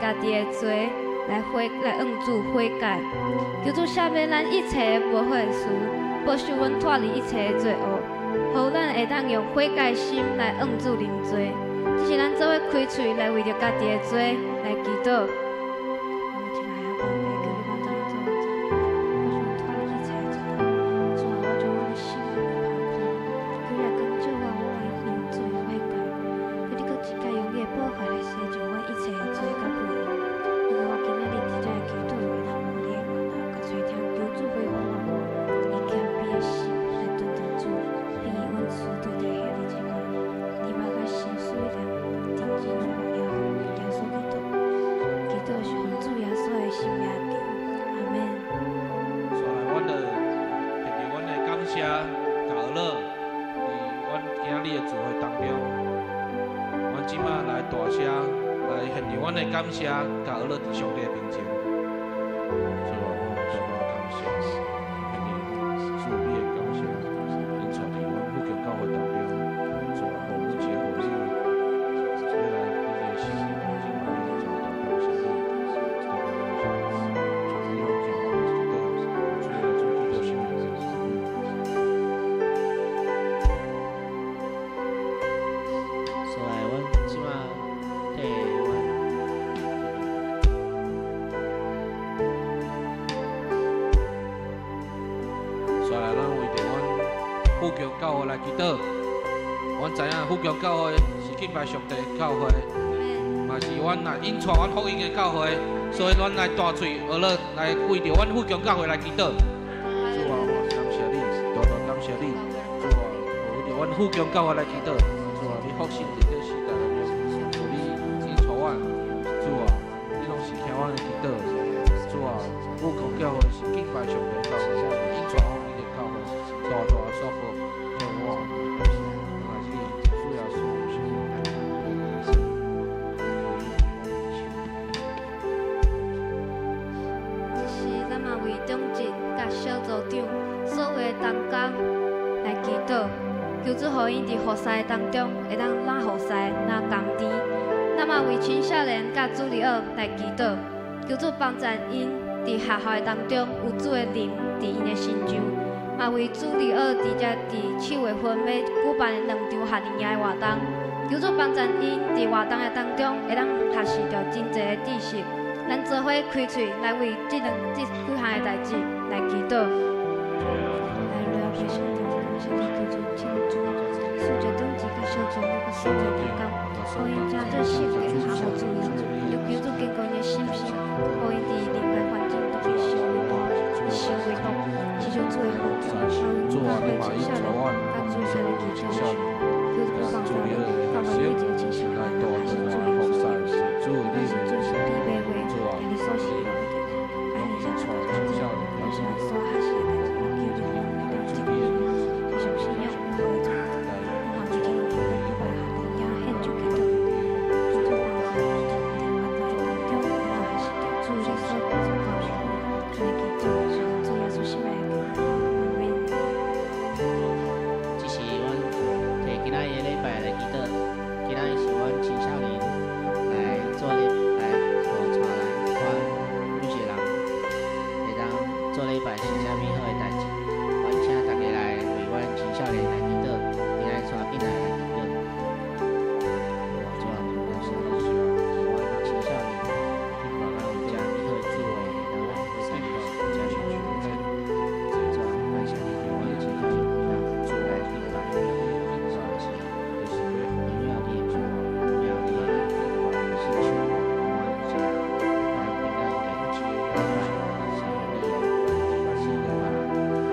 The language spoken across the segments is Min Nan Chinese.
家己的罪來悔來向主悔改。求主赦免咱一切無好的事，保守阮脫離一切的罪惡，予咱會當用悔改心來向主認罪。這是咱做伙開喙來為著家己的罪來祈禱。親愛的阿爸，求你幫助阮做阮保守阮脫離一切的罪惡。主啊，我將我的心來拋開，求你來光照我，我愛認罪悔改。求你閣一擺用你的寶血來洗淨阮一切的罪佮罪孽。因為我今仔日佇遮的祈禱會當蒙你的悅納，佮垂聽，求主恢復我，以謙卑的心來轉轉主，並以恩慈對待兄弟姊妹，禮貌佮心思念，認真奉耶穌基督，祈禱是奉主耶穌的聖名求，阿門。所來，阮就獻著阮的感謝、佮樂，佇阮今仔日的聚會當中，阮這擺來大聲來獻著阮的感謝、佮樂佇上帝的面前。主啊，我大大感謝，獻你主你的感謝，𪜶帶佇阮富強教會當中，主啊，予每一個會友，要來你的心，這擺大大感謝你，大大感謝你，主你攏聽阮的祈禱，主耶穌基督聖名求。所以，阮這擺替阮煞來，咱為著阮富強教會來祈禱。阮知影富強教會是敬拜上帝的教會，嘛是阮來引帶阮福音的教會，所以阮來大喙學樂來為著阮富強教會來祈禱。主啊，我感謝你，大大感謝你。主啊，為著阮富強教會來祈禱。主啊，你復興佇這時代當中，主你引帶阮，主啊，你攏是聽阮的祈禱。主啊，富強教會是敬拜上帝的教會，引帶福音的教會，大大祝福，向我，乃是主耶穌聖名。這時，咱嘛為長執佮小組長所有的同工來祈禱，求主予𪜶佇服侍當中會當若服侍若甘甜。咱嘛為青少年佮主日學來祈禱，求主幫助𪜶佇學校的當中有主的靈佇𪜶的身上。嘛為主日學佇遮佇7月份欲舉辦的兩場夏令營的活動，求主幫助𪜶佇活動的當中會當學習著真濟的知識。咱做伙開喙來為這兩這幾項的代誌來祈禱。來，來，謝上帝，感謝你，求主天主，賜予長執佮小組長佮所有同工，予𪜶誠做性格合乎主意，又求主堅固𪜶的信心，予𪜶佇任何環境都會成為大，成為大，持續主的福。主啊，你嘛引帶阮，甲主少年祈禱，求主幫助教會每一個青少年來大大服侍，是主你的主啊，你所喜樂的，引帶青少年，所學習的代誌，求主主你的非常信仰有好的組織，我嘛今天有舉辦夏令營獻上祈禱，求主幫助佇活動的當中，我學習著主你所教導的，來祈禱，是奉主耶穌聖名求，阿門。這是阮提今仔日的禮拜來祈禱，今仔日是阮青少年來做禮來予帶來，阮每一個人會當做禮拜是啥物好的代誌。阮請大家來為阮青少年來祈禱，今仔日帶進來來祈禱。主啊，感謝你，予阮青少年有遮美好的機會，會當來服侍你，遮是主啊，感謝你，予阮青少年來敬拜你，是榮耀你的名，榮耀你的聖手，予阮每一個人來平安的禮拜是你的，是別人。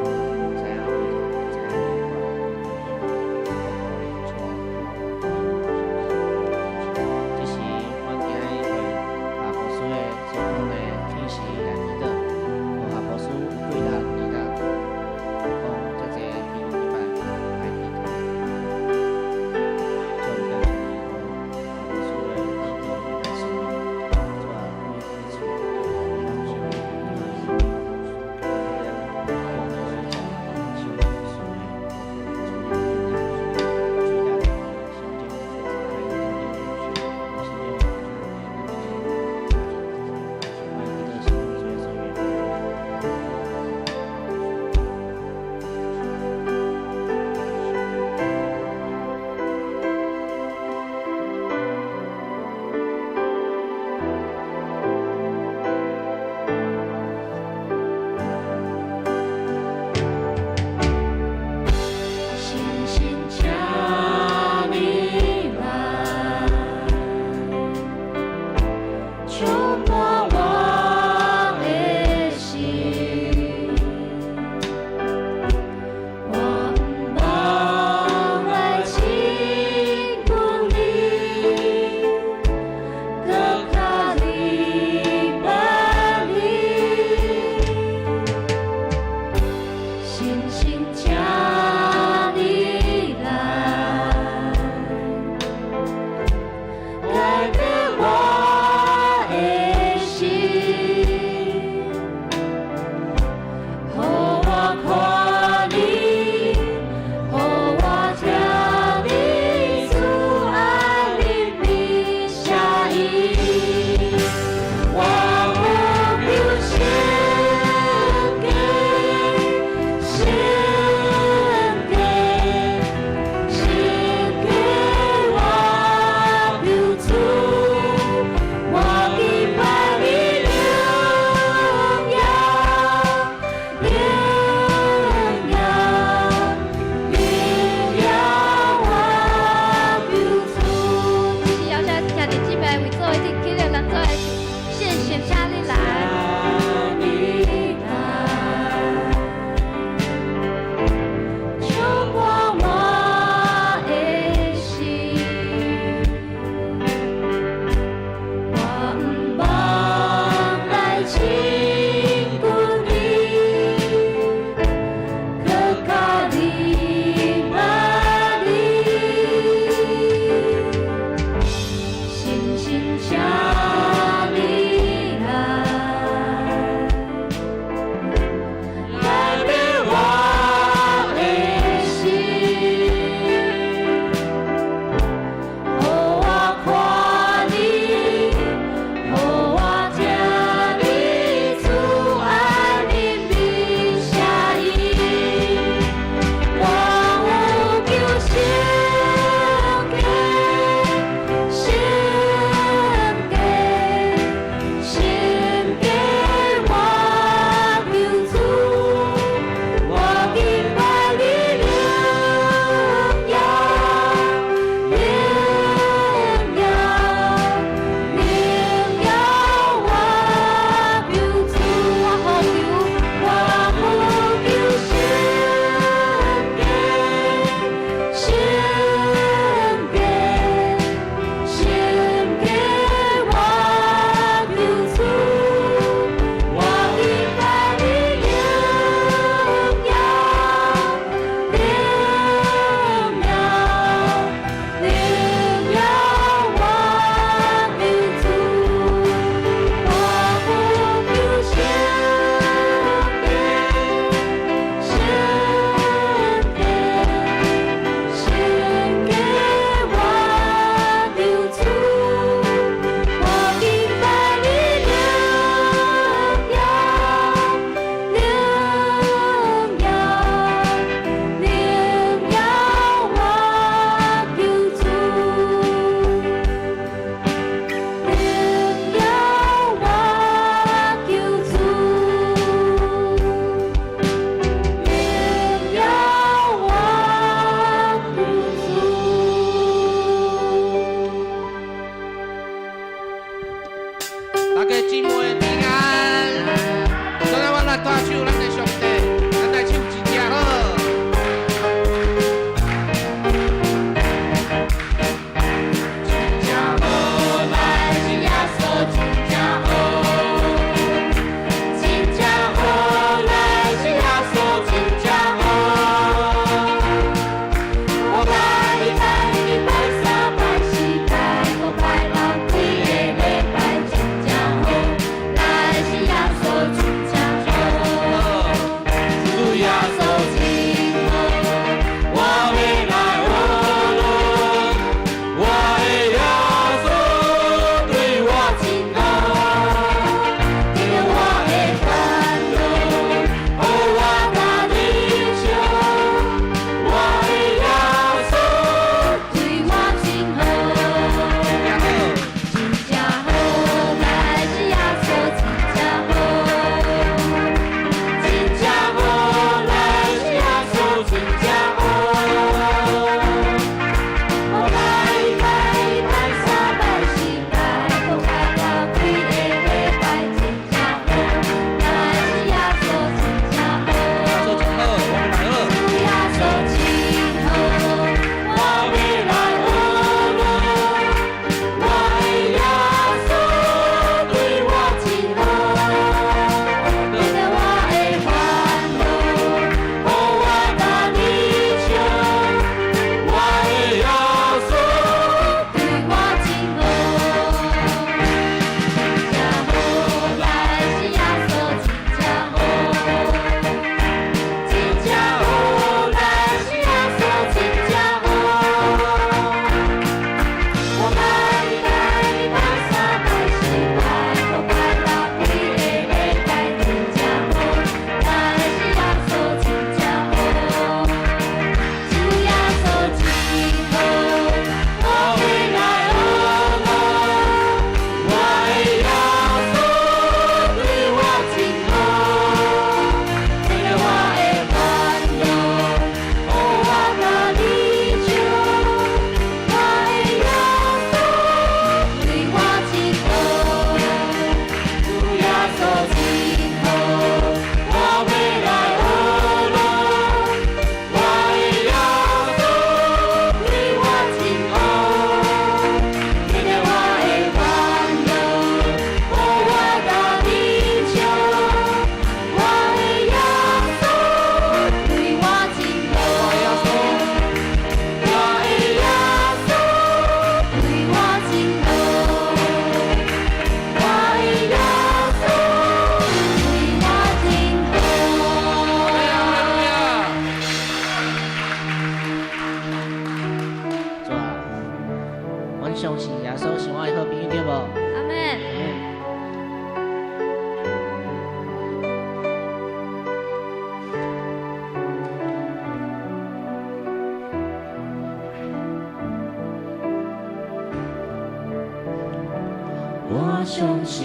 相信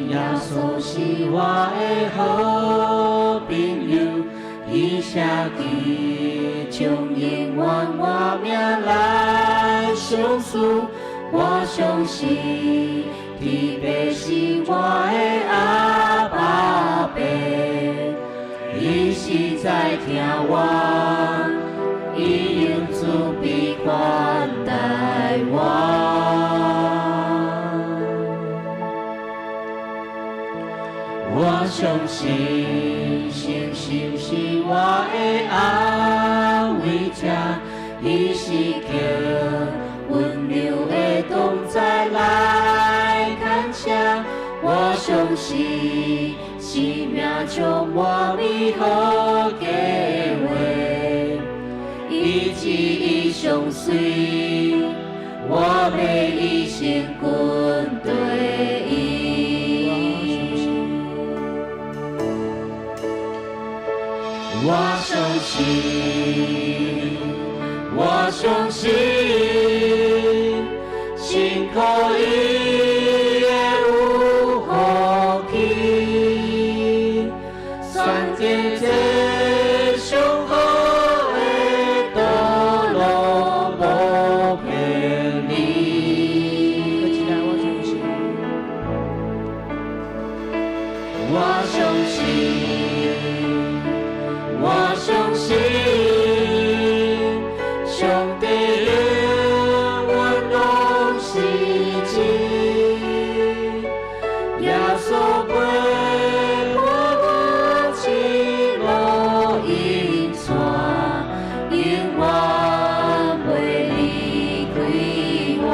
耶穌是我的好朋友，伊寫記將永遠我命來相思。我相信天父是我的阿爸父，伊實在疼我，伊用慈悲款待我。我相信圣神是我的安慰者，伊是叫温柔的同在来牵车。我相信生命充满美好计划，伊旨意相随，我欲一生跟缀伊。我相信，我相信，信靠伊会有福气，选择这上好的道路，无偏离。我相信，我相信，上帝永遠攏是真，耶穌陪伴我一路引帶，永遠袂離開我。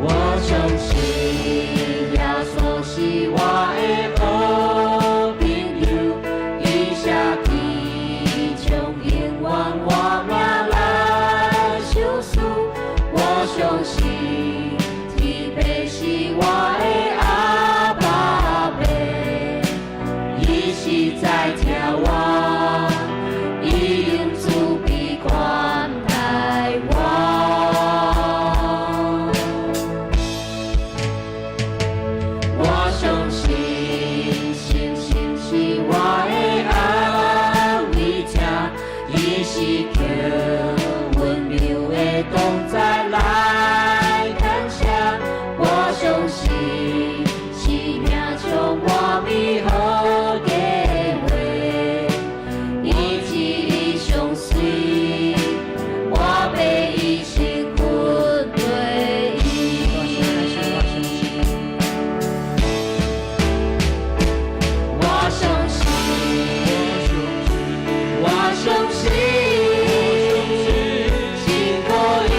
我相信耶穌是我的好朋友，伊寫記將永遠我命來相思。我相信天父是我的阿爸父，伊實在疼我，伊用慈悲款待我。我相信圣神是我的安慰者，伊是叫温柔的同在来牵车。我相信生命充满美好计划，伊旨意相随，我欲一生跟缀伊。我相信，我相信，信靠伊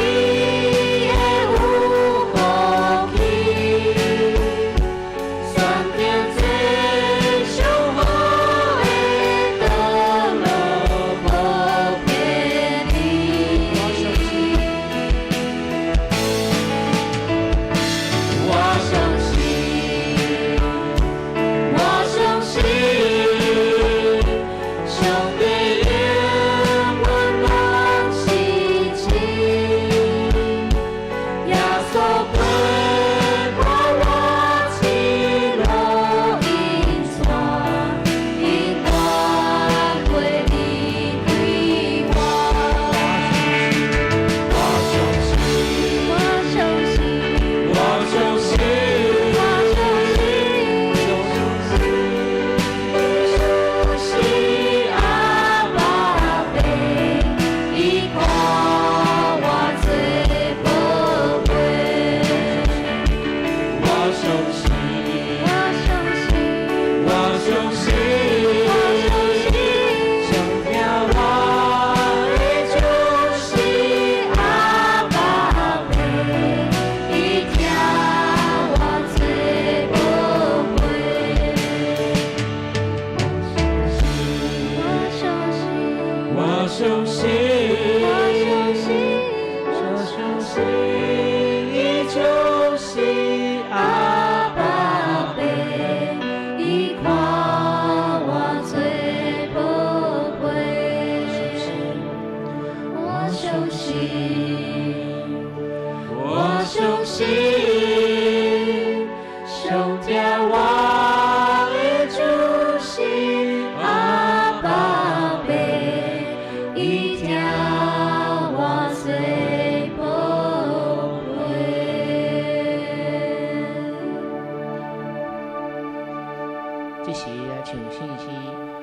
会有福气，选择这上好的道路，无偏离。我相信，我相信，上帝永遠攏是真，耶穌陪伴我一路引帶，永遠袂離開我。我相信，我相信，我相信，我相信，耶穌是阿爸父，伊看我做寶貝。我相信，我相信，我相信，我相信，上疼我的就是阿爸父，伊疼我做寶貝。我相信，我相信，我相信，我相信，伊就是阿爸。這時咱唱聖詩。